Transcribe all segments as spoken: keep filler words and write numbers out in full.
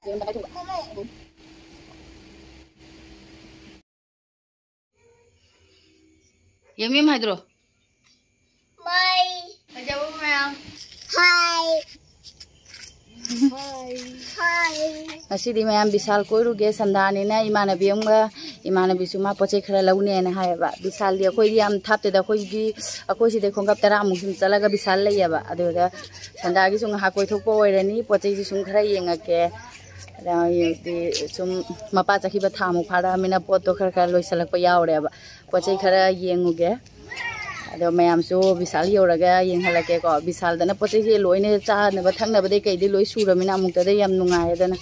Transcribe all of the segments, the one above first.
ꯌꯥꯝ ꯌꯥꯝ ꯍꯥꯏꯗ꯭ꯔꯣ? ꯃꯥꯏ꯫ ꯍꯥꯏꯖꯕ ꯃꯌꯥꯝ꯫ ꯍꯥꯏ꯫ ꯍꯥꯏ꯫ ꯉꯁꯤꯗꯤ ꯃꯌꯥꯝ ꯕꯤꯁꯥꯜ ꯀꯣꯏꯔꯨꯒꯦ, ꯁꯟꯗꯥꯅꯤꯅ ꯏꯃꯥꯟꯅꯕꯤ ꯑꯃꯒ, ꯏꯃꯥꯟꯅꯕꯤꯁꯨ ꯃꯥ ꯄꯣꯠ ꯆꯩ ꯈꯔ ꯂꯧꯅꯦꯅ ꯍꯥꯏꯌꯦꯕ꯫ ꯕꯤꯁꯥꯜꯗꯤ ꯑꯩꯈꯣꯏꯗꯤ ꯌꯥꯝ ꯊꯥꯞꯇꯦꯗ, ꯑꯩꯈꯣꯏꯒꯤ, ꯑꯩꯈꯣꯏ ꯁꯤꯗꯩ ꯈꯣꯡꯀꯥꯞ ꯇꯔꯥꯃꯨꯛ ꯁꯨꯝ ꯆꯠꯂꯒ ꯕꯤꯁꯥꯜ ꯂꯩꯌꯦꯕ꯫ ꯑꯗꯨꯗ ꯁꯟꯗꯥꯒꯤꯁꯨ ꯉꯥꯏꯍꯥꯛ ꯀꯣꯏꯊꯣꯛꯄ ꯑꯣꯏꯔꯅꯤ, ꯄꯣꯠ ꯆꯩꯁꯨ ꯁꯨꯝ ꯈꯔ ꯌꯦꯡꯉꯛꯀꯦ꯫ ꯑꯗ ꯍꯧꯖꯤꯛꯇꯤ ꯁꯨꯝ ꯃꯄꯥ ꯆꯠꯈꯤꯕ ꯊꯥꯃꯨꯛ ꯐꯥꯔꯛꯑꯃꯤꯅ ꯄꯣꯠꯇꯣ ꯈꯔ ꯈꯔ ꯂꯣꯏꯁꯤꯜꯂꯛꯄ ꯌꯥꯎꯔꯦꯕ꯫ ꯄꯣꯠ ꯆꯩ ꯈꯔ ꯌꯦꯡꯉꯨꯒꯦ꯫ ꯑꯗꯣ ꯃꯌꯥꯝꯁꯨ ꯕꯤꯁꯥꯜ ꯌꯧꯔꯒ ꯌꯦꯡꯍꯜꯂꯛꯀꯦꯀꯣ꯫ ꯕꯤꯁꯥꯜꯗꯅ ꯄꯣꯠ ꯆꯩꯁꯦ ꯂꯣꯏꯅ ꯆꯥꯅꯕ ꯊꯛꯅꯕꯗꯩ ꯀꯩꯗꯩ ꯂꯣꯏ ꯁꯨꯔꯃꯤꯅ ꯑꯃꯨꯛꯇꯗ ꯌꯥꯝ ꯅꯨꯡꯉꯥꯏꯌꯦꯗꯅ꯫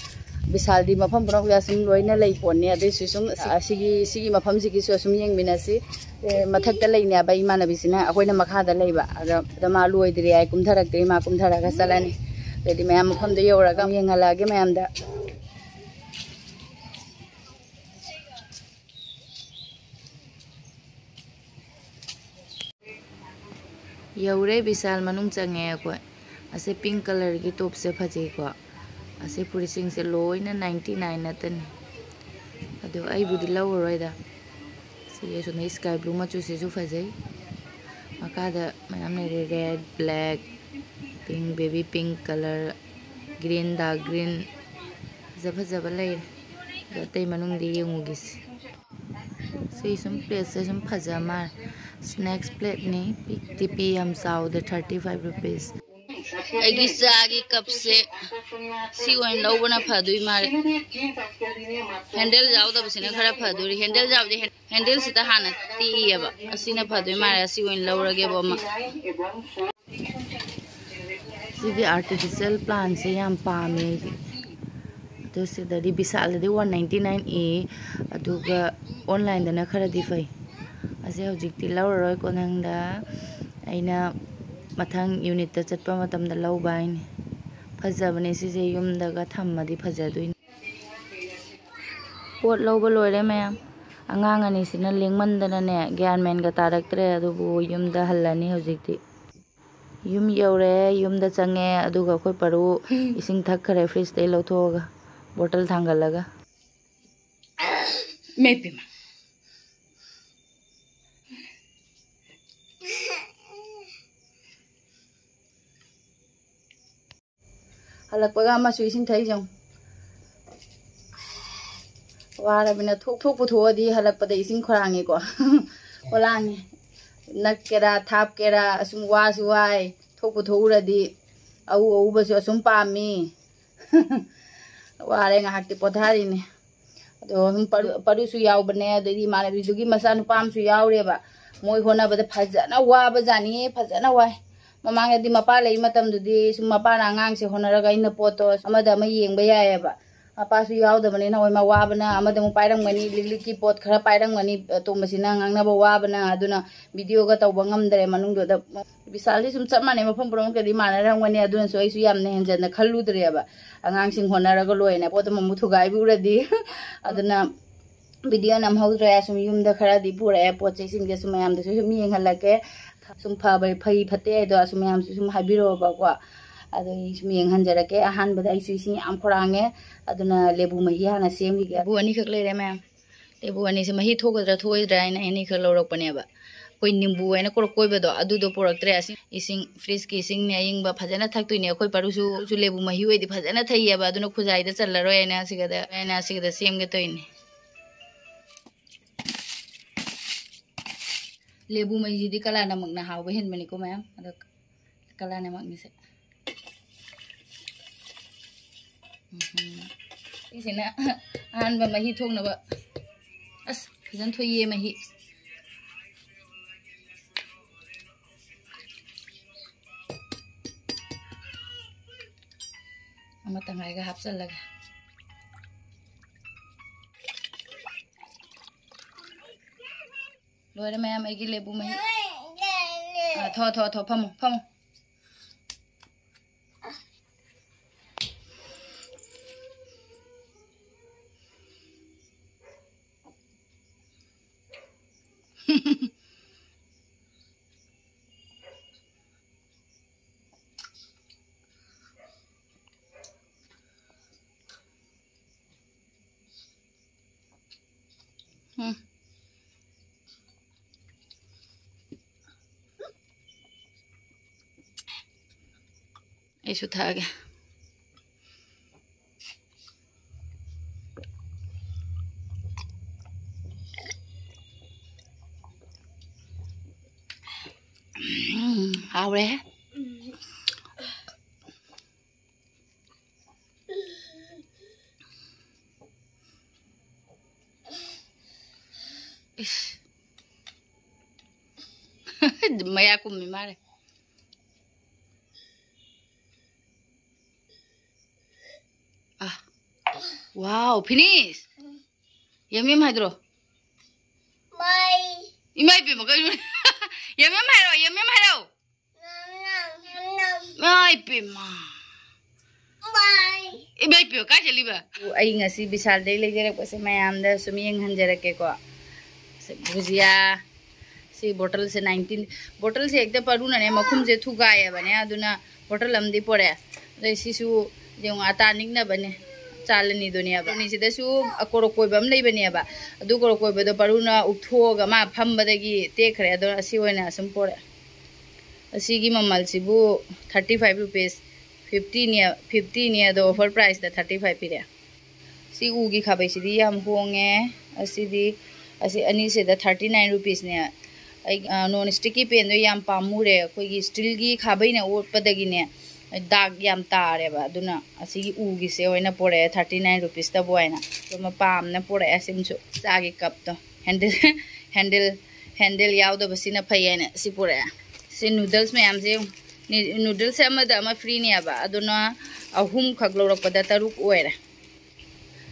ꯕꯤꯁꯥꯜꯗꯤ ꯃꯐꯝ ꯄꯨꯝꯅꯃꯛꯇ ꯁꯨꯝ ꯂꯣꯏꯅ ꯂꯩ ꯄꯣꯠꯅꯤ꯫ ꯑꯗꯨꯏꯁꯨ ꯁꯨꯝ ꯑꯁꯤꯒꯤ, ꯁꯤꯒꯤ ꯃꯐꯝꯁꯤꯒꯤꯁꯨ ꯑꯁꯨꯝ ꯌꯦꯡꯃꯤꯟꯅꯁꯤ꯫ ꯑꯦ, ꯃꯊꯛꯇ ꯂꯩꯅꯦꯕ ꯏꯃꯥꯟꯅꯕꯤꯁꯤꯅ, ꯑꯩꯈꯣꯏꯅ ꯃꯈꯥꯗ ꯂꯩꯕ꯫ ꯑꯗꯣ, ꯑꯗꯣ ꯃꯥ ꯂꯣꯏꯗ꯭ꯔꯤ ꯍꯥꯏ, ꯀꯨꯝꯊꯔꯛꯇ꯭ꯔꯤ, ꯃꯥ ꯀꯨꯝꯊꯔꯒ ꯆꯠꯂꯅꯤ꯫ ꯑꯗꯩꯗꯤ ꯃꯌꯥꯝ ꯃꯐꯝꯗꯣ ꯌꯧꯔꯒ ꯑꯃꯨꯛ ꯌꯦꯡꯍꯜꯂꯛꯑꯒꯦ ꯃꯌꯥꯝꯗ꯫ ꯌꯧꯔꯦ, ꯕꯤꯁꯥꯜ ꯃꯅꯨꯡ ꯆꯪꯉꯦ ꯑꯩꯈꯣꯏ꯫ ꯑꯁꯤ ꯄꯤꯡ ꯀꯂꯔꯒꯤ ꯇꯣꯞꯁꯦ ꯐꯖꯩꯀꯣ꯫ ꯑꯁꯤ ꯐꯨꯔꯤꯠꯁꯤꯡꯁꯦ ꯂꯣꯏꯅ ꯅꯥꯏꯟꯇꯤ ꯅꯥꯏꯟ ꯅꯠꯇꯅꯤ꯫ ꯑꯗꯣ ꯑꯩꯕꯨꯗꯤ ꯂꯧꯔꯔꯣꯏꯗ꯫ ꯁꯤꯒꯤ ꯑꯁꯣꯝꯗ ꯏꯁꯀꯥꯏ ꯕ꯭ꯂꯨ ꯃꯆꯨꯁꯤꯁꯨ ꯐꯖꯩ꯫ ꯃꯈꯥꯗ ꯃꯌꯥꯝ ꯂꯩꯔꯦ, ꯔꯦꯗ, ꯕ꯭ꯂꯦꯛ, ꯄꯤꯡ, ꯕꯦꯕꯤ ꯄꯤꯡ ꯀꯂꯔ, ꯒ꯭ꯔꯤꯟ, ꯗꯥꯔꯛ ꯒ꯭ꯔꯤꯟ꯫ ꯐꯖ ꯐꯖꯕ ꯂꯩꯔꯦ꯫ ꯑꯗꯣ ꯑꯇꯩ ꯃꯅꯨꯡꯗꯤ ꯌꯦꯡꯉꯨꯒꯤꯁꯤ꯫ ꯁꯤ ꯁꯨꯝ ꯄ꯭ꯂꯦꯠꯁꯦ ꯁꯨꯝ ꯐꯖ ꯃꯥꯜꯂꯦ꯫ ꯁ꯭ꯅꯦꯛꯁ ꯄ꯭ꯂꯦꯠꯅꯤ꯫ ꯄꯤꯛꯇꯤ ꯄꯤ, ꯌꯥꯝ ꯆꯥꯎꯗꯦ, ꯊꯥꯔꯇꯤ ꯐꯥꯏꯚ ꯔꯨꯄꯤꯁ꯫ ꯑꯩꯒꯤ ꯆꯥꯒꯤ ꯀꯞꯁꯦ ꯁꯤ ꯑꯣꯏꯅ ꯂꯧꯕꯅ ꯐꯗꯣꯏ ꯃꯥꯜꯂꯦ꯫ ꯍꯦꯟꯗꯜ ꯌꯥꯎꯗꯕꯁꯤꯅ ꯈꯔ ꯐꯗꯣꯔꯤ꯫ ꯍꯦꯟꯗꯜ ꯌꯥꯎꯗꯤ ꯍꯦꯟ-, ꯍꯦꯟꯗꯜꯁꯤꯗ ꯍꯥꯟꯅ ꯇꯦꯛꯏꯌꯦꯕ꯫ ꯑꯁꯤꯅ ꯐꯗꯣꯏ ꯃꯥꯜꯂꯦ꯫ ꯑꯁꯤ ꯑꯣꯏꯅ ꯂꯧꯔꯒꯦꯕ ꯑꯃ꯫ ꯁꯤꯒꯤ ꯑꯥꯔꯇꯤꯐꯤꯁꯦꯜ ꯄ꯭ꯂꯥꯟꯁꯦ ꯌꯥꯝ ꯄꯥꯝꯃꯦ ꯑꯩꯗꯤ꯫ ꯑꯗꯨ ꯁꯤꯗꯗꯤ ꯕꯤꯁꯥꯜꯗꯗꯤ ꯋꯥꯟ ꯅꯥꯏꯟꯇꯤ ꯅꯥꯏꯟ ꯏ, ꯑꯗꯨꯒ ꯑꯣꯟꯂꯥꯏꯟꯗꯅ ꯈꯔꯗꯤ ꯐꯩ꯫ ꯑꯁꯤ ꯍꯧꯖꯤꯛꯇꯤ ꯂꯧꯔꯔꯣꯏ, ꯀꯣꯟꯊꯪꯗ ꯑꯩꯅ ꯃꯊꯪ ꯌꯨꯅꯤꯠꯇ ꯆꯠꯄ ꯃꯇꯝꯗ ꯂꯧꯕ ꯍꯥꯏꯅꯤ꯫ ꯐꯖꯕꯅꯦ ꯁꯤꯁꯦ, ꯌꯨꯝꯗꯒ ꯊꯝꯃꯗꯤ ꯐꯖꯗꯣꯏꯅꯤ꯫ ꯄꯣꯠ ꯂꯧꯕ ꯂꯣꯏꯔꯦ ꯃꯌꯥꯝ꯫ ꯑꯉꯥꯡ ꯑꯅꯤꯁꯤꯅ ꯂꯦꯡꯃꯟꯗꯅꯅꯦ ꯒ꯭ꯌꯥꯟ ꯃꯦꯟꯒ ꯇꯥꯔꯛꯇ꯭ꯔꯦ, ꯑꯗꯨꯕꯨ ꯌꯨꯝꯗ ꯍꯜꯂꯅꯤ ꯍꯧꯖꯤꯛꯇꯤ꯫ ꯌꯨꯝ ꯌꯧꯔꯦ, ꯌꯨꯝꯗ ꯆꯪꯉꯦ, ꯑꯗꯨꯒ ꯑꯩꯈꯣꯏ ꯄꯔꯨ ꯏꯁꯤꯡ ꯊꯛꯈ꯭ꯔꯦ ꯐ꯭ꯔꯤꯖꯇꯩ ꯂꯧꯊꯣꯛꯑꯒ꯫ ꯕꯣꯇꯜ ꯊꯥꯡꯒꯠꯂꯒ꯫ ꯏꯃꯥꯏ ꯄꯦꯝꯃ꯫ ꯍꯜꯂꯛꯄꯒ ꯑꯃꯁꯨ ꯏꯁꯤꯡ ꯊꯛꯏꯁꯦ ꯌꯦꯡꯉꯨ꯫ ꯋꯥꯔꯕꯅꯤꯅ ꯊꯣꯛ ꯊꯣꯛ ꯄꯨꯊꯣꯛꯑꯗꯤ ꯍꯜꯂꯛꯄꯗ ꯏꯁꯤꯡ ꯈꯣꯔꯥꯡꯉꯦꯀꯣ꯫ ꯈꯣꯔꯥꯡꯉꯦ꯫ ꯅꯛꯀꯦꯔꯥ ꯊꯥꯞꯀꯦꯔꯥ ꯑꯁꯨꯝ ꯋꯥꯁꯨ ꯋꯥꯏ꯫ ꯊꯣꯛ ꯄꯨꯊꯣꯛꯎꯔꯗꯤ ꯑꯎ ꯑꯎꯕꯁꯨ ꯑꯁꯨꯝ ꯄꯥꯝꯃꯤ꯫ ꯋꯥꯔꯦ, ꯉꯥꯏꯍꯥꯛꯇꯤ ꯄꯣꯊꯥꯔꯤꯅꯦ꯫ ꯑꯗꯣ ꯁꯨꯝ ꯄꯔꯨ-, ꯄꯔꯨꯁꯨ ꯌꯥꯎꯕꯅꯦ, ꯑꯗꯩꯗꯤ ꯏꯃꯥꯟꯅꯕꯤꯗꯨꯒꯤ ꯃꯆꯥꯅꯨꯄꯥ ꯑꯃꯁꯨ ꯌꯥꯎꯔꯦꯕ꯫ ꯃꯣꯏ ꯍꯣꯠꯅꯕꯗ ꯐꯖꯅ ꯋꯥꯕꯖꯥꯠꯅꯤ, ꯐꯖꯅ ꯋꯥꯏ꯫ ꯃꯃꯥꯡꯗꯗꯤ ꯃꯄꯥ ꯂꯩ ꯃꯇꯝꯗꯨꯗꯤ ꯁꯨꯝ ꯃꯄꯥꯅ ꯑꯉꯥꯡꯁꯦ ꯍꯣꯠꯅꯔꯒ ꯑꯩꯅ ꯄꯣꯠꯇꯣ ꯑꯃꯗ ꯑꯃ ꯌꯦꯡꯕ ꯌꯥꯏꯑꯕ꯫ ꯃꯄꯥꯁꯨ ꯌꯥꯎꯗꯕꯅꯤꯅ ꯍꯣꯏ ꯃꯥ ꯋꯥꯕꯅ ꯑꯃꯗ ꯑꯃꯨꯛ ꯄꯥꯏꯔꯝꯒꯅꯤ, ꯂꯤꯛꯂꯤꯛꯀꯤ ꯄꯣꯠ ꯈꯔ ꯄꯥꯏꯔꯝꯒꯅꯤ, ꯑꯇꯣꯝꯕꯁꯤꯅ ꯉꯥꯡꯅꯕ ꯋꯥꯕꯅ, ꯑꯗꯨꯅ ꯚꯤꯗꯤꯑꯣꯒ ꯇꯧꯕ ꯉꯝꯗ꯭ꯔꯦ ꯃꯅꯨꯡꯗꯨꯗ꯫ ꯕꯤꯁꯥꯜꯗꯤ ꯁꯨꯝ ꯆꯞ ꯃꯥꯟꯅꯩ, ꯃꯐꯝ ꯄꯨꯝꯅꯃꯛꯇꯗꯤ ꯃꯥꯟꯅꯔꯝꯒꯅꯤ, ꯑꯗꯨꯅꯁꯨ ꯑꯩꯁꯨ ꯌꯥꯝꯅ ꯍꯦꯟꯖꯟꯅ ꯈꯜꯂꯨꯗ꯭ꯔꯦꯕ꯫ ꯑꯉꯥꯡꯁꯤꯡ ꯍꯣꯠꯅꯔꯒ ꯂꯣꯏꯅ ꯄꯣꯠ ꯑꯃꯃꯨꯛ ꯊꯨꯒꯥꯏꯕꯤꯎꯔꯗꯤ꯫ ꯑꯗꯨꯅ ꯚꯤꯗꯤꯑꯣ ꯅꯝꯍꯧꯗ꯭ꯔꯦ꯫ ꯁꯨꯝ ꯌꯨꯝꯗ ꯈꯔꯗꯤ ꯄꯨꯔꯛꯑꯦ ꯄꯣꯠ ꯆꯩꯁꯤꯡꯁꯦ, ꯁꯨꯝ ꯃꯌꯥꯝꯗꯁꯨ ꯁꯨꯝ ꯌꯦꯡꯍꯜꯂꯛꯀꯦ꯫ ꯁꯨꯝ ꯐꯕ ꯐꯩ ꯐꯠꯇꯦ ꯍꯥꯏꯗꯣ ꯁꯨꯝ ꯃꯌꯥꯝꯁꯨ ꯁꯨꯝ ꯍꯥꯏꯕꯤꯔꯛꯑꯣꯕꯀꯣ꯫ ꯑꯗꯣ ꯑꯩ ꯁꯨꯝ ꯌꯦꯡꯍꯟꯖꯔꯛꯀꯦ꯫ ꯑꯍꯥꯟꯕꯗ ꯑꯩꯁꯨ ꯏꯁꯤꯡ ꯌꯥꯝ ꯈꯧꯔꯥꯡꯉꯦ, ꯑꯗꯨꯅ ꯂꯦꯕꯨ ꯃꯍꯤ ꯍꯥꯟꯅ ꯁꯦꯝꯈꯤꯒꯦ꯫ ꯂꯦꯕꯨ ꯑꯅꯤꯈꯛ ꯂꯩꯔꯦ ꯃꯌꯥꯝ꯫ ꯂꯦꯕꯨ ꯑꯅꯤꯁꯦ ꯃꯍꯤ ꯊꯣꯛꯀꯗ꯭ꯔꯥ ꯊꯣꯛꯑꯣꯏꯗ꯭ꯔꯥ ꯍꯥꯏꯅ ꯑꯩ ꯑꯅꯤꯈꯛ ꯂꯧꯔꯛꯄꯅꯦꯕ꯫ ꯑꯩꯈꯣꯏ ꯅꯤꯝꯕꯨ ꯍꯥꯏꯅ ꯀꯣꯔ-, ꯀꯣꯏꯕꯗꯣ ꯑꯗꯨꯗꯣ ꯄꯨꯔꯛꯇ꯭ꯔꯦ꯫ ꯑꯁꯤ ꯏꯁꯤꯡ, ꯐ꯭ꯔꯤꯖꯀꯤ ꯏꯁꯤꯡꯅꯦ ꯑꯌꯤꯡꯕ ꯐꯖꯅ ꯊꯛꯇꯣꯏꯅꯦ꯫ ꯑꯩꯈꯣꯏ ꯄꯥꯔꯨꯁꯨ ꯂꯦꯕꯨ ꯃꯍꯤ ꯑꯣꯏꯗꯤ ꯐꯖꯅ ꯊꯛꯏꯑꯕ, ꯑꯗꯨꯅ ꯈꯨꯖꯥꯏꯗ ꯆꯜꯂꯔꯣꯏ ꯍꯥꯏꯅ ꯑꯁꯤꯒꯗ, ꯍꯥꯏꯅ ꯑꯁꯤꯒꯗ ꯁꯦꯝꯒꯦ ꯇꯧꯔꯤꯅꯦ꯫ ꯂꯦꯕꯨ ꯃꯍꯤꯁꯤꯗꯤ ꯀꯂꯥꯅꯃꯛꯅ ꯍꯥꯎꯕ ꯍꯦꯟꯕꯅꯤꯀꯣ ꯃꯌꯥꯝ꯫ ꯑꯗꯣ ꯀꯂꯥꯅꯃꯛꯅꯤꯁꯦ꯫ ꯎꯝ꯫ ꯁꯤꯁꯤꯅ ꯑꯍꯥꯟꯕ ꯃꯍꯤ ꯊꯣꯛꯅꯕ꯫ ꯑꯁ, ꯐꯖꯅ ꯊꯣꯛꯏꯌꯦ ꯃꯍꯤ꯫ ꯑꯃ ꯇꯪꯈꯥꯏꯒ ꯍꯥꯞꯆꯜꯂꯒꯦ꯫ ꯂꯣꯏꯔꯦ ꯃꯌꯥꯝ ꯑꯩꯒꯤ ꯂꯦꯕꯨ ꯃꯍꯤ꯫ ꯑꯥ, ꯊꯣ, ꯊꯣ, ꯊꯣ, ꯐꯝꯃꯣ, ꯐꯝꯃꯣ꯫ ꯎꯝ꯫ ꯑꯩꯁꯨ ꯊꯛꯑꯒꯦ꯫ ꯎꯝ, ꯍꯥꯎꯔꯦ꯫ ꯏꯁ꯫ ꯃꯌꯥ ꯀꯨꯝꯃꯤ ꯃꯥꯜꯂꯦ꯫ ꯑ꯫ Wow, finish! ꯌꯝ ꯌꯝ ꯍꯥꯏꯗ꯭ꯔꯣ? ꯃꯥꯏ꯫ ꯏꯃꯥ ꯏꯄꯦꯝꯃ, ꯀꯩꯅꯣ? ꯌꯝ ꯌꯝ ꯍꯥꯏꯔꯣ, ꯌꯝ ꯌꯝ ꯍꯥꯏꯔꯣ꯫ ꯅꯝ, ꯅꯝ, ꯅꯝ, ꯅꯝ꯫ ꯏꯃꯥ ꯏꯄꯦꯝꯃ꯫ ꯃꯥꯏ꯫ ꯏꯃꯥ ꯏꯄꯦꯝꯃ, ꯀꯥꯏ ꯆꯠꯂꯤꯕ? ꯑꯩ ꯉꯁꯤ ꯕꯤꯁꯥꯜꯗꯩ ꯂꯩꯖꯔꯛꯄꯁꯦ ꯃꯌꯥꯝꯗ ꯁꯨꯝ ꯌꯦꯡꯍꯟꯖꯔꯛꯀꯦꯀꯣ꯫ ꯁꯦ, ꯚꯨꯖꯤꯌꯥ꯫ ꯁꯤ ꯕꯣꯇꯜꯁꯦ nineteen, ꯕꯣꯇꯜꯁꯦ ꯍꯦꯛꯇ ꯄꯔꯨꯅꯅꯦ ꯃꯈꯨꯝꯁꯦ ꯊꯨꯒꯥꯏꯌꯦꯕꯅꯦ, ꯑꯗꯨꯅ ꯕꯣꯇꯜ ꯑꯃꯗꯤ ꯄꯣꯔꯛꯑꯦ꯫ ꯑꯗꯩ ꯁꯤꯁꯨ ꯌꯦꯡꯉꯣ, ꯑꯇꯥ ꯅꯤꯛꯅꯕꯅꯦ, ꯆꯥꯜꯂꯅꯤꯗꯨꯅꯦꯕ꯫ ꯑꯅꯤꯁꯤꯗꯁꯨ ꯀꯣꯔꯣꯛ ꯀꯣꯏꯕ ꯑꯃ ꯂꯩꯕꯅꯦꯕ, ꯑꯗꯨ ꯀꯣꯔꯣꯛ ꯀꯣꯏꯕꯗꯣ ꯄꯔꯨꯅ ꯎꯞꯊꯣꯛꯑꯒ ꯃꯥ ꯐꯝꯕꯗꯒꯤ ꯇꯦꯛꯈ꯭ꯔꯦ꯫ ꯑꯗꯣ ꯑꯁꯤ ꯑꯣꯏꯅ ꯁꯨꯝ ꯄꯣꯔꯛꯑꯦ꯫ ꯑꯁꯤꯒꯤ ꯃꯃꯜꯁꯤꯕꯨ thirty five rupees, fiftyꯅꯦ, fiftyꯅꯦ, ꯑꯗꯣ offer priceꯇ thirty five ꯄꯤꯔꯛꯑꯦ꯫ ꯁꯤ ꯎꯒꯤ ꯈꯥꯕꯩꯁꯤꯗꯤ ꯌꯥꯝ ꯍꯣꯡꯉꯦ꯫ ꯑꯁꯤꯗꯤ, ꯑꯁꯤ ꯑꯅꯤꯁꯤꯗ thirty nine rupeesꯅꯦ꯫ ꯑꯩ, ꯑ, non stickꯀꯤ panꯗꯣ ꯌꯥꯝ ꯄꯥꯝꯃꯨꯔꯦ꯫ ꯑꯩꯈꯣꯏꯒꯤ steelꯒꯤ ꯈꯥꯕꯩꯅ ꯑꯣꯠꯄꯗꯒꯤꯅꯦ, ꯗꯥꯛ ꯌꯥꯝ ꯇꯥꯔꯦꯕ꯫ ꯑꯗꯨꯅ ꯑꯁꯤꯒꯤ ꯎꯒꯤꯁꯦ ꯑꯣꯏꯅ ꯄꯣꯔꯛꯑꯦ, thirty nine rupeesꯇꯕꯨ ꯍꯥꯏꯅ꯫ ꯑꯗꯨ ꯃꯄꯥ ꯑꯃꯅ ꯄꯣꯔꯛꯑꯦ, ꯁꯤꯃꯁꯨ ꯆꯥꯒꯤ cupꯇꯣ꯫ Handle, handle, handle ꯌꯥꯎꯗꯕꯁꯤꯅ ꯐꯩ ꯍꯥꯏꯅ ꯁꯤ ꯄꯣꯔꯛꯑꯦ꯫ ꯁꯤ noodles ꯃꯌꯥꯝꯁꯦ ꯌꯦꯡꯉꯨ꯫ ꯅꯤ-, noodlesꯁꯦ ꯑꯃꯗ ꯑꯃ freeꯅꯦꯕ, ꯑꯗꯨꯅ ꯑꯍꯨꯝꯈꯛ ꯂꯧꯔꯛꯄꯗ ꯇꯔꯨꯛ ꯑꯣꯏꯔꯦ꯫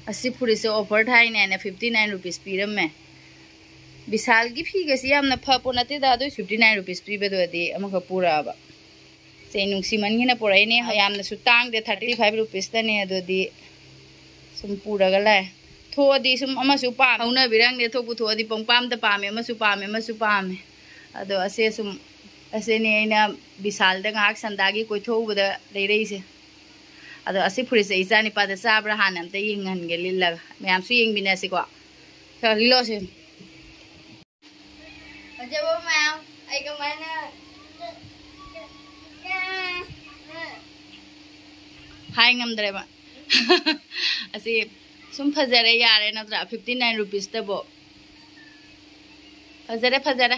ꯑꯁꯤ ꯐꯨꯔꯤꯠꯁꯦ offer ꯊꯥꯏꯅꯦꯅ fifty nine rupees ꯄꯤꯔꯝꯃꯦ꯫ ꯕꯤꯁꯥꯜꯒꯤ ꯐꯤꯒꯁꯤ ꯌꯥꯝꯅ ꯐꯄꯣꯠ ꯅꯠꯇꯦꯗ, ꯑꯗꯨꯏ fifty nine rupees ꯄꯤꯕꯗꯨꯗꯤ ꯑꯃꯈꯛ ꯄꯨꯔꯛꯑꯕ꯫ ꯁꯦ ꯅꯨꯡꯁꯤꯃꯟꯒꯤꯅ ꯄꯨꯔꯛꯏꯅꯦ, ꯌꯥꯝꯅꯁꯨ ꯇꯥꯡꯗꯦ, thirty five rupeesꯇꯅꯦ꯫ ꯑꯗꯨꯗꯤ ꯁꯨꯝ ꯄꯨꯔꯒ ꯂꯥꯛꯑꯦ꯫ ꯊꯣꯛꯑꯗꯤ ꯁꯨꯝ ꯑꯃꯁꯨ ꯄꯥꯝꯃꯦ, ꯍꯧꯅꯕꯤꯔꯪꯗꯦ, ꯊꯣꯛꯄꯨ ꯊꯣꯛꯑꯗꯤ ꯄꯪꯄꯥꯝꯗ ꯄꯥꯝꯃꯦ, ꯑꯃꯁꯨ ꯄꯥꯝꯃꯦ, ꯑꯃꯁꯨ ꯄꯥꯝꯃꯦ꯫ ꯑꯗꯣ ꯑꯁꯦ ꯁꯨꯝ, ꯑꯁꯤꯅꯤ ꯑꯩꯅ ꯕꯤꯁꯥꯜꯗ ꯉꯥꯏꯍꯥꯛ ꯁꯟꯗꯥꯒꯤ ꯀꯣꯏꯊꯣꯛꯎꯕꯗ ꯂꯩꯔꯛꯏꯁꯦ꯫ ꯑꯗꯣ ꯑꯁꯤ ꯐꯨꯔꯤꯠꯁꯦ ꯏꯆꯥ ꯅꯤꯄꯥꯗ ꯆꯥꯕ꯭ꯔꯥ ꯍꯥꯟꯅ ꯑꯝꯇ ꯌꯦꯡꯍꯟꯒꯦ ꯂꯤꯠꯂꯒ꯫ ꯃꯌꯥꯝꯁꯨ ꯌꯦꯡꯃꯤꯟꯅꯁꯤꯀꯣ꯫ ꯂꯤꯂꯣꯁꯦ꯫ ꯐꯖꯕ ꯃꯌꯥꯝ ꯑꯩ ꯀꯃꯥꯏꯅ ꯍꯥꯏ ꯉꯝꯗ꯭ꯔꯦꯕ꯫ ꯑꯁꯤ ꯁꯨꯝ ꯐꯖꯔꯦ, ꯌꯥꯔꯦ ꯅꯠꯇ꯭ꯔꯥ? Fifty nine rupeesꯇꯕꯨ꯫ ꯐꯖꯔꯦ, ꯐꯖꯔꯦ꯫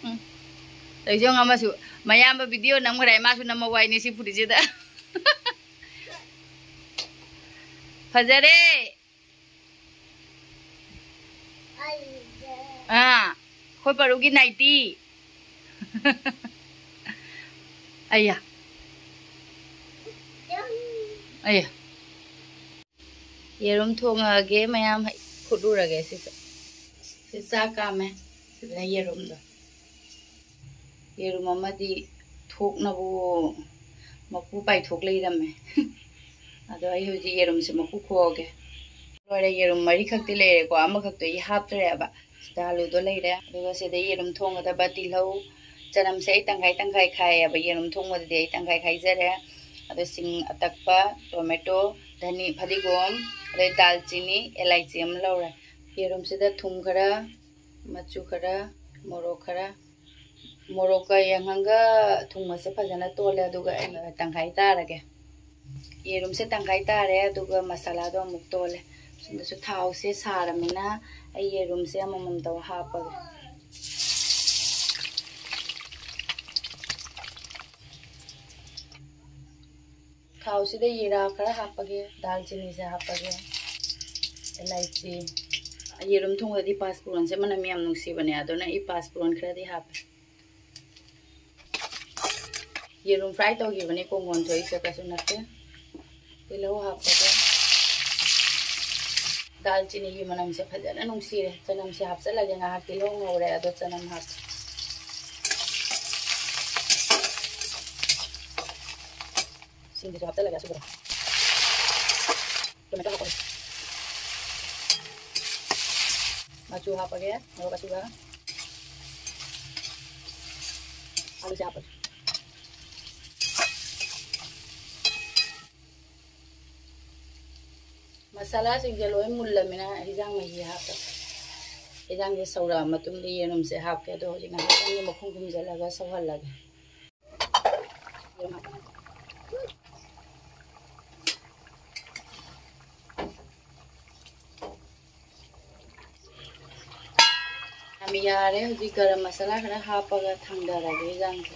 ꯎꯝ꯫ ꯇꯧꯏꯁꯦ ꯌꯦꯡꯉꯣ, ꯑꯃꯁꯨ ꯃꯌꯥꯝꯕ video ꯅꯝꯈ꯭ꯔꯦ, ꯃꯥꯁꯨ ꯅꯝꯃꯧ ꯍꯥꯏꯅꯤ ꯁꯤ ꯐꯨꯔꯤꯠꯁꯤꯗ꯫ ꯐꯖꯔꯦ꯫ ꯑꯥ, ꯑꯩꯈꯣꯏ ꯄꯔꯨꯒꯤ nighty꯫ ꯑꯩꯌꯥ꯫ ꯑꯩꯌꯥ꯫ ꯌꯦꯔꯨꯝ ꯊꯣꯡꯉꯒꯦ ꯃꯌꯥꯝ, ꯐꯨꯠꯂꯨꯔꯒꯦ ꯁꯤꯁꯨ꯫ ꯁꯤ ꯆꯥꯛ ꯀꯥꯝꯃꯦ꯫ ꯁꯤꯗ ꯌꯦꯔꯨꯝꯗꯣ꯫ ꯌꯦꯔꯨꯝ ꯑꯃꯗꯤ ꯊꯣꯛꯅꯕꯨ ꯃꯀꯨ ꯄꯥꯏꯊꯣꯛ ꯂꯩꯔꯝꯃꯦ꯫ ꯑꯗꯣ ꯑꯩ ꯍꯧꯖꯤꯛ ꯌꯦꯔꯨꯝꯁꯦ ꯃꯀꯨ ꯈꯣꯛꯑꯒꯦ꯫ ꯂꯣꯏꯔꯦ, ꯌꯦꯔꯨꯝ ꯃꯔꯤꯈꯛꯇꯤ ꯂꯩꯔꯦꯀꯣ, ꯑꯃꯈꯛꯇꯣ ꯑꯩ ꯍꯥꯞꯇ꯭ꯔꯦꯕ꯫ ꯁꯤꯗ ꯑꯂꯨꯗꯣ ꯂꯩꯔꯦ, ꯑꯗꯨꯒ ꯁꯤꯗ ꯌꯦꯔꯨꯝ ꯊꯣꯡꯒꯗꯕ ꯇꯤꯜꯍꯧ, ꯆꯅꯝꯁꯦ ꯑꯩ ꯇꯪꯈꯥꯏ ꯇꯪꯈꯥꯏ ꯈꯥꯏꯌꯦꯕ꯫ ꯌꯦꯔꯨꯝ ꯊꯣꯡꯕꯗꯗꯤ ꯑꯩ ꯇꯪꯈꯥꯏ ꯈꯥꯏꯖꯔꯦ꯫ ꯑꯗꯣ ꯁꯤꯡ ꯑꯇꯛꯄ, tomato, ꯙꯅꯤ, ꯐꯗꯤꯒꯣꯝ, ꯑꯗꯩ ꯗꯥꯜꯆꯤꯅꯤ, ꯑꯦꯂꯥꯏꯆꯤ ꯑꯃ ꯂꯧꯔꯦ꯫ ꯌꯦꯔꯨꯝꯁꯤꯗ ꯊꯨꯝ ꯈꯔ, ꯃꯆꯨ ꯈꯔ, ꯃꯣꯔꯣꯛ ꯈꯔ, ꯃꯣꯔꯣꯛꯀ ꯌꯥꯏꯉꯪꯒ ꯊꯨꯝꯒꯁꯦ ꯐꯖꯅ ꯇꯣꯜꯂꯦ, ꯑꯗꯨꯒ ꯑꯩ ꯇꯪꯈꯥꯏ ꯇꯥꯔꯒꯦ꯫ ꯌꯦꯔꯨꯝꯁꯦ ꯇꯪꯈꯥꯏ ꯇꯥꯔꯦ, ꯑꯗꯨꯒ ꯃꯁꯥꯂꯥꯗꯣ ꯑꯃꯨꯛ ꯇꯣꯜꯂꯦ꯫ ꯁꯤꯗꯁꯨ ꯊꯥꯎꯁꯦ ꯁꯥꯔꯃꯤꯅ ꯑꯩ ꯌꯦꯔꯨꯝꯁꯦ ꯑꯃꯃꯝ ꯇꯧꯔ ꯍꯥꯞꯄꯒꯦ꯫ ꯊꯥꯎꯁꯤꯗ ꯖꯤꯔꯥ ꯈꯔ ꯍꯥꯞꯄꯒꯦ, ꯗꯥꯜꯆꯤꯅꯤꯁꯦ ꯍꯥꯞꯄꯒꯦ, ꯑꯦꯂꯥꯏꯆꯤ꯫ ꯌꯦꯔꯨꯝ ꯊꯣꯡꯕꯗꯗꯤ ꯄꯥꯁꯄꯨꯔꯟꯁꯦ ꯃꯅꯝ ꯌꯥꯝ ꯅꯨꯡꯁꯤꯕꯅꯦ, ꯑꯗꯨꯅ ꯑꯩ ꯄꯥꯁꯄꯨꯔꯟ ꯈꯔꯗꯤ ꯍꯥꯞꯄꯦ꯫ ꯌꯦꯔꯨꯝ fry ꯇꯧꯈꯤꯕꯅꯦ, ꯀꯣꯡꯒꯣꯟ ꯊꯣꯛꯏꯁꯦ ꯀꯩꯁꯨ ꯅꯠꯇꯦ꯫ ꯇꯤꯜꯍꯧ ꯍꯥꯞꯄꯒꯦ꯫ ꯗꯥꯜꯆꯤꯅꯤꯒꯤ ꯃꯅꯝꯁꯦ ꯐꯖꯅ ꯅꯨꯡꯁꯤꯔꯦ꯫ ꯆꯅꯝꯁꯦ ꯍꯥꯞꯆꯜꯂꯒꯦ, ꯉꯥꯏꯍꯥꯛ ꯇꯤꯜꯍꯧ ꯉꯧꯔꯦ, ꯑꯗꯣ ꯆꯅꯝ ꯍꯥꯞꯄꯦ꯫ ꯁꯤꯡꯁꯤꯁꯨ ꯍꯥꯞꯆꯜꯂꯒꯦ ꯑꯁꯨꯕꯗ꯫ Tomato ꯍꯥꯞꯄꯒꯦ꯫ ꯃꯆꯨ ꯍꯥꯞꯄꯒꯦ, ꯃꯣꯔꯣꯛ ꯑꯁꯨꯕ꯫ ꯑꯂꯨꯁꯦ ꯍꯥꯞꯄꯒꯦ꯫ ꯃꯁꯥꯂꯥꯁꯤꯡꯁꯦ ꯂꯣꯏ ꯃꯨꯜꯂꯃꯤꯅ ꯍꯤꯟꯖꯥꯡ ꯃꯍꯤ ꯍꯥꯞꯄꯦ꯫ ꯍꯤꯟꯖꯥꯡꯁꯦ ꯁꯧꯔꯛꯑ ꯃꯇꯨꯡꯗ ꯌꯦꯔꯨꯝꯁꯦ ꯍꯥꯞꯀꯦ꯫ ꯑꯗꯣ ꯍꯧꯖꯤꯛ ꯉꯥꯏꯍꯥꯛꯇꯪꯒꯤ ꯃꯈꯨꯝ ꯈꯨꯝꯖꯤꯜꯂꯒ ꯁꯧꯍꯜꯂꯒꯦ꯫ ꯌꯥꯝ ꯌꯥꯔꯦ꯫ ꯍꯧꯖꯤꯛ ꯒꯔꯝ ꯃꯁꯥꯂꯥ ꯈꯔ ꯍꯥꯞꯄꯒ ꯊꯥꯡꯗꯔꯒꯦ ꯍꯤꯟꯖꯥꯡꯁꯦ꯫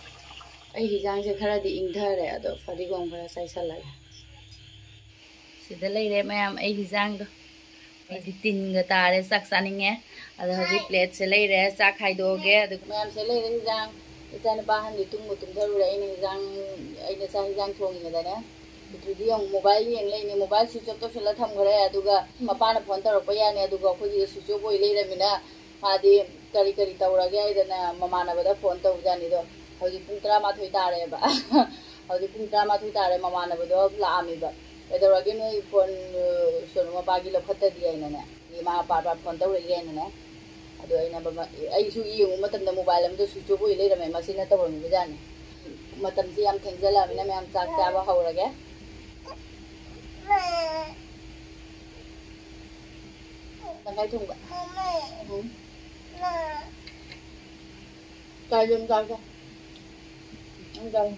ꯑꯩ ꯍꯤꯟꯖꯥꯡꯁꯦ ꯈꯔꯗꯤ ꯏꯪꯊꯔꯦ, ꯑꯗꯣ ꯐꯗꯤꯒꯣꯝ ꯈꯔ ꯆꯥꯏꯁꯜꯂꯒꯦ꯫ ꯁꯤꯗ ꯂꯩꯔꯦ ꯃꯌꯥꯝ ꯑꯩ ꯍꯤꯟꯖꯥꯡꯗꯣ꯫ ꯑꯩꯗꯤ ꯇꯤꯟꯒ ꯇꯥꯔꯦ, ꯆꯥꯛ ꯆꯥꯅꯤꯡꯉꯦ꯫ ꯑꯗꯣ ꯍꯧꯖꯤꯛ ꯄ꯭ꯂꯦꯠꯁꯦ ꯂꯩꯔꯦ, ꯆꯥꯛ ꯈꯥꯏꯗꯣꯛꯑꯒꯦ꯫ ꯑꯗꯨꯒ ꯃꯌꯥꯝꯁꯦ ꯂꯩꯔꯦ ꯍꯤꯟꯖꯥꯡ꯫ ꯏꯆꯥꯅꯨꯄꯥ ꯑꯍꯟꯗꯤ ꯇꯨꯝꯕꯨ ꯇꯨꯝꯊꯔꯨꯔꯦ꯫ ꯑꯩꯅ ꯍꯤꯟꯖꯥꯡ, ꯑꯩꯅ ꯆꯥꯛ ꯍꯤꯟꯖꯥꯡ ꯊꯣꯡꯉꯤꯉꯩꯗꯅꯦ, ꯄꯤꯇ꯭ꯔꯨꯗꯤ ꯑꯃꯨꯛ ꯃꯣꯕꯥꯏꯜ ꯌꯦꯡ ꯂꯩꯅꯤ꯫ ꯃꯣꯕꯥꯏꯜ ꯁ꯭ꯋꯤꯆ ꯑꯣꯐ ꯇꯧꯁꯤꯜꯂ ꯊꯝꯈ꯭ꯔꯦ꯫ ꯑꯗꯨꯒ ꯃꯄꯥꯅ ꯐꯣꯟ ꯇꯧꯔꯛꯄ ꯌꯥꯅꯤ, ꯑꯗꯨꯒ ꯑꯩꯈꯣꯏꯒꯤꯗꯤ ꯁ꯭ꯋꯤꯆ ꯑꯣꯐ ꯑꯣꯏ ꯂꯩꯔꯃꯤꯅ ꯃꯥꯗꯤ ꯀꯔꯤ ꯀꯔꯤ ꯇꯧꯔꯒꯦ ꯍꯥꯏꯗꯅ ꯃꯃꯥꯟꯅꯕꯗ ꯐꯣꯟ ꯇꯧꯕꯖꯥꯠꯅꯤꯗꯣ꯫ ꯍꯧꯖꯤꯛ ꯄꯨꯡ ꯇꯔꯥꯃꯥꯊꯣꯏ ꯇꯥꯔꯦꯕ꯫ ꯍꯧꯖꯤꯛ ꯄꯨꯡ ꯇꯔꯥꯃꯥꯊꯣꯏ ꯇꯥꯔꯦ, ꯃꯃꯥꯟꯅꯕꯗꯣ ꯂꯥꯛꯑꯝꯃꯤꯕ꯫ "ꯀꯩꯗꯧꯔꯒꯦ ꯅꯣꯏ ꯐꯣꯟ, ꯑ, ꯁꯣꯅꯨ ꯃꯄꯥꯒꯤ ꯂꯧꯈꯠꯇꯗꯤ?" ꯍꯥꯏꯅꯅꯦ꯫ ꯃꯥ ꯄꯥꯔ ꯄꯥꯔ ꯐꯣꯟ ꯇꯧꯔꯛꯏ ꯍꯥꯏꯅꯅꯦ꯫ ꯑꯗꯣ ꯑꯩꯅ ꯃꯃ-, ꯑꯩꯁꯨ ꯌꯦꯡꯉꯨ ꯃꯇꯝꯗ ꯃꯣꯕꯥꯏꯜ ꯑꯃꯗ ꯁ꯭ꯋꯤꯆ ꯑꯣꯐ ꯑꯣꯏ ꯂꯩꯔꯝꯃꯦ, ꯃꯁꯤꯅ ꯇꯧꯔꯝꯃꯤꯕꯖꯥꯠꯅꯤ꯫ ꯃꯇꯝꯁꯤ ꯌꯥꯝ ꯊꯦꯡꯖꯜꯂꯛꯑꯃꯤꯅ ꯃꯌꯥꯝ ꯆꯥꯛ ꯆꯥꯕ ꯍꯧꯔꯒꯦ꯫ ꯇꯪꯈꯥꯏ ꯊꯣꯡꯕ꯫ ꯎꯝ꯫ ꯀꯥꯏꯗꯅꯣ ꯆꯥꯛꯁꯦ꯫ ꯅꯪ ꯆꯥꯔꯣ꯫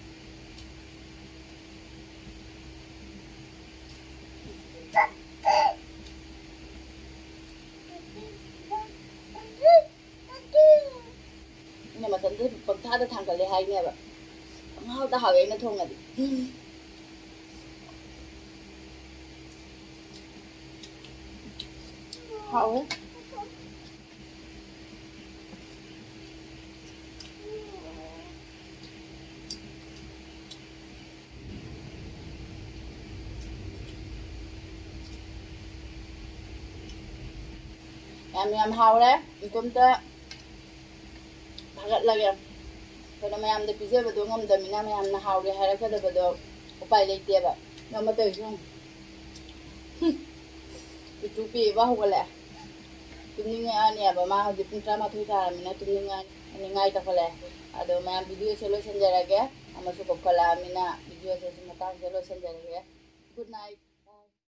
ꯑꯩꯅ ꯃꯊꯟꯇ ꯄꯪꯊꯥꯗ ꯊꯥꯡꯒꯠꯂꯦ ꯍꯥꯏꯅꯦꯕ꯫ ꯄꯪꯍꯥꯎꯗ ꯍꯥꯎꯋꯦ ꯑꯩꯅ ꯊꯣꯡꯉꯗꯤ꯫ ꯍꯥꯎꯋꯦ꯫ ꯌꯥꯝ ꯌꯥꯝ ꯍꯥꯎꯔꯦ꯫ ꯏꯇꯣꯝꯇ ꯊꯥꯒꯠꯂꯒꯦ꯫ ꯑꯩꯈꯣꯏꯅ ꯃꯌꯥꯝꯗ ꯄꯤꯖꯕꯗꯣ ꯉꯝꯗꯕꯅꯤꯅ ꯃꯌꯥꯝꯅ ꯍꯥꯎꯔꯦ ꯍꯥꯏꯔꯛꯀꯗꯕꯗꯣ ꯎꯄꯥꯏ ꯂꯩꯇꯦꯕ꯫ ꯅꯣꯡꯃ ꯇꯧꯔꯤꯁꯦ ꯌꯦꯡꯉꯨ꯫ ꯄꯤꯇ꯭ꯔꯨ ꯄꯦꯕ ꯍꯧꯒꯠꯂꯛꯑꯦ꯫ ꯇꯨꯝꯅꯤꯡꯉꯛꯑꯅꯦꯕ ꯃꯥ ꯍꯧꯖꯤꯛ ꯄꯨꯡ ꯇꯔꯥꯃꯥꯊꯣꯏ ꯇꯥꯔꯕꯅꯤꯅ ꯇꯨꯝꯅꯤꯡꯉꯛꯑꯅꯤ꯫ ꯅꯤꯡꯉꯥꯏ ꯇꯧꯈꯠꯂꯛꯑꯦ꯫ ꯑꯗꯣ ꯃꯌꯥꯝ ꯚꯤꯗꯤꯑꯣꯁꯦ ꯂꯣꯏꯁꯤꯟꯖꯔꯒꯦ꯫ ꯑꯃꯁꯨ ꯀꯧꯈꯠꯂꯛꯑꯃꯤꯅ ꯚꯤꯗꯤꯑꯣꯁꯦ ꯁꯤ ꯃꯇꯥꯡꯁꯤꯗ ꯂꯣꯏꯁꯤꯟꯖꯔꯒꯦ꯫ Good night꯫